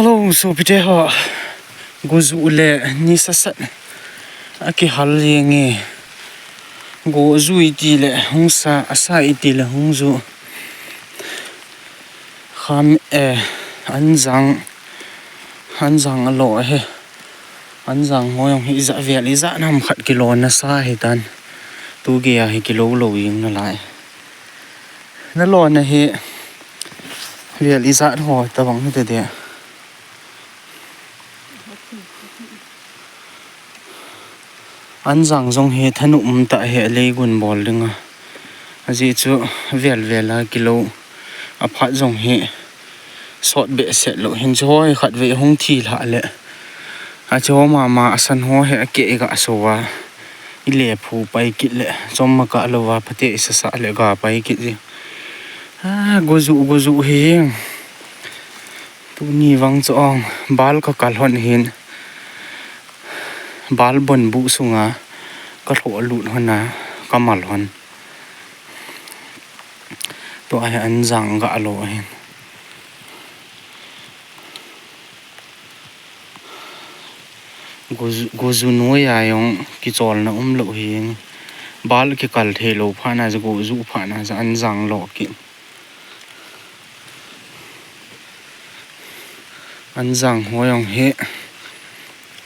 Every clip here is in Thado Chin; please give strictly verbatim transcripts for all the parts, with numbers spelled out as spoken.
Hello, sopite ho. Gojuh le ni sasat. Akihal jenge. Gojuh iti le hung sa, asa iti le hung juh. Kham, eh, anjang, anjang alo ahi. Anjang ho jong hi ijat vel, ijat ham khat kilona sa hitan. Tu geiya hi kilou lou jing nalai. Nalona hi vel ijat ho tabang hite de. Anjang jong hi thanop umtah hi alei gun bol dinga. Ajeh chu vel vel a kilou. Aphat jong hi sot behseh lou hin chu hoi khat vei hung thi lha le. Achu mama asan ho hi akeh iga so a. Ile phu pai kit le. Chom ma ka lou a phate isasa le ga pai kit ji. A, gojuh, gojuh hi. Tuni vang chu ong, bal ka kal hon hin, bal bon bu sunga ka lhoh lut hon a, ka mal hon. Tua hi anjang ga lo hin. Gojuh, gojuh noiya jong kicholna um lou hin, bal kikal thei lou phat na chu gojuh phat na chu anjang lo kit. Anjang ho jong hi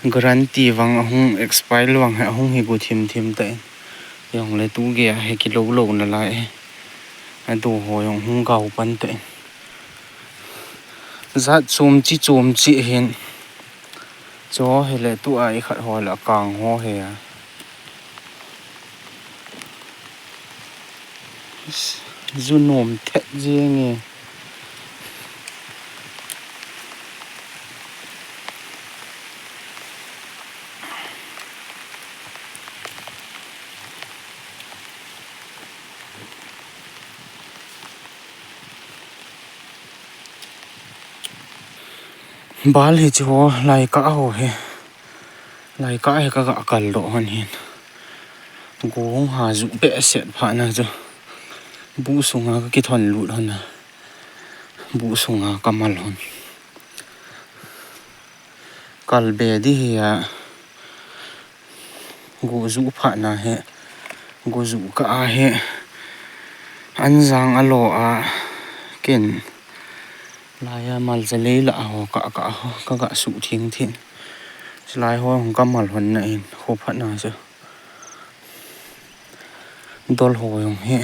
guarantee vang ahung expire vang hi ahung hi gu thim thim ta in. Jong le tu geiya hi kilou lou nalai hi. Adu ho jong hung gau pan ta in. Jat chom chi chom chi hin. Chu hi le tu a ikhat ho le akang ho hi a. Ju nom thet jenge. Bal hi chu ho lai ka ho hi. Lai ka hi ka ga kal doh hon hin. Go hung ha ju behseh phat na chu. Bu sunga ka kithon lut hon a. Bu sunga ka mal hon. Kal be di hi a. Gojuh phat na hi. Gojuh ka a hi. Anjang alo a. Ken. Laiya mal ja lei la ho ka, ka ho, ka ga suh thing thing. Chulai ho hung ka mal hon na in, kho phat na chu. Dol ho jong hi.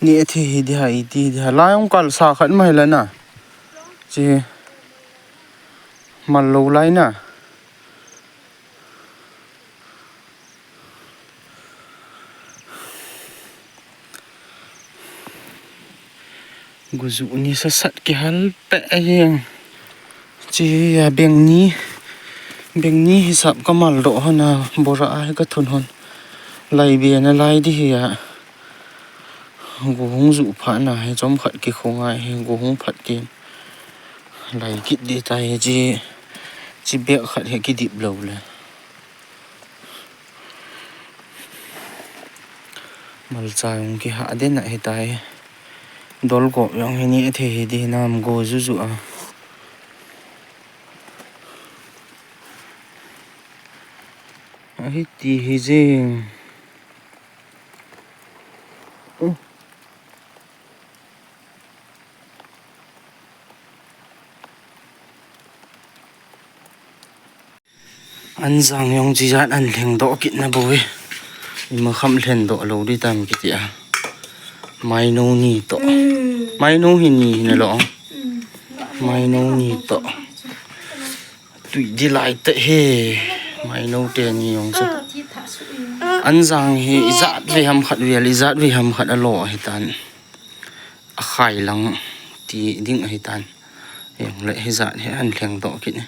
Ni athi hi di ha, iti di ha. Lai hung kal sa khat mai la na. Chi mal lo lai na. Gojuh ni sasat kihal peh a jeng. Chi a beng ni, beng ni hisap ka mal doh hon a, bora a hi ka thun hon. Lai be na lai di hi a. Go hung juh phat na hi chom khat kikhung a hi go hung phat tin. Lai kit di ta hi chi, chi bek khat hi kidip lo le. Malcha jong kihah den ahi tai. Dolgop jong hi ni athei hi di nam go juju a. Ahi ti hi jing. Anjang jong chijat an lheng doh kit na bou e. Ima kham lhen doh lo di tam kiti a. Maino ni toh. Maino hi ni hi na lo. Maino ni toh. Tui di lai te he. Maino te ni jong chu. Anjang hi ijat ve ham khat vel, ijat ve ham khat alo ahi tan. Akhai lang ti ding ahi tan. Jong le hijat hi an lheng doh kit ni.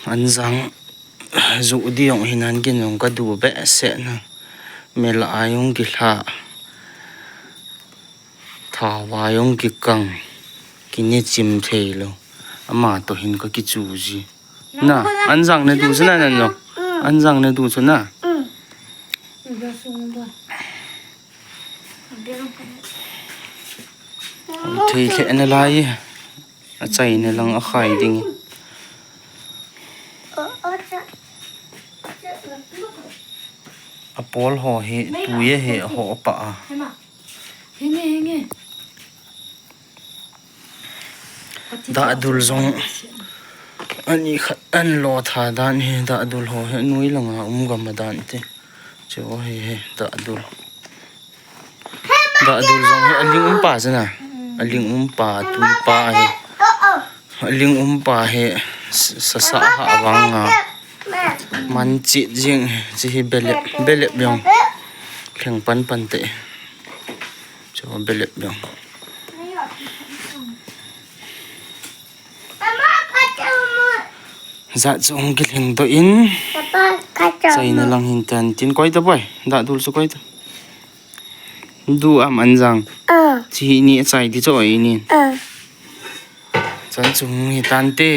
Anjang ju di jong hi nan kin jong ka du behseh na. Mel a jong kilha. Thawa jong kikang. Kine chim thei lo. Ama toh hin ka kichu ji. Na, anjang na du chu na nan lo. Anjang na du chu na. Thei lheh na lai. Achaina lang akhai ding. Apol ho hi, tui a hi, ho apa a. Hinge, hinge. Dahdul jong. Ani khat an lo tha dan hi, dahdul ho hi, nui langa um gam a dan ti. Chu hi, hi, dahdul. Dahdul jong hi, aling um pa jana. Aling um pa, tui pa hi. Aling um pa hi, s-, sasa ha vanga. Man chi jing, chi hi belep, belep jong. Lheng pan pan te. Chu belep jong. Jat chu hung kilheng doh in. Chaina lang hin tan tin koi ta boi. Dahdul chu koi ta. Du am an jang. Chi hi ni achai ti chu oi ni. Chan chu hung hi tan te.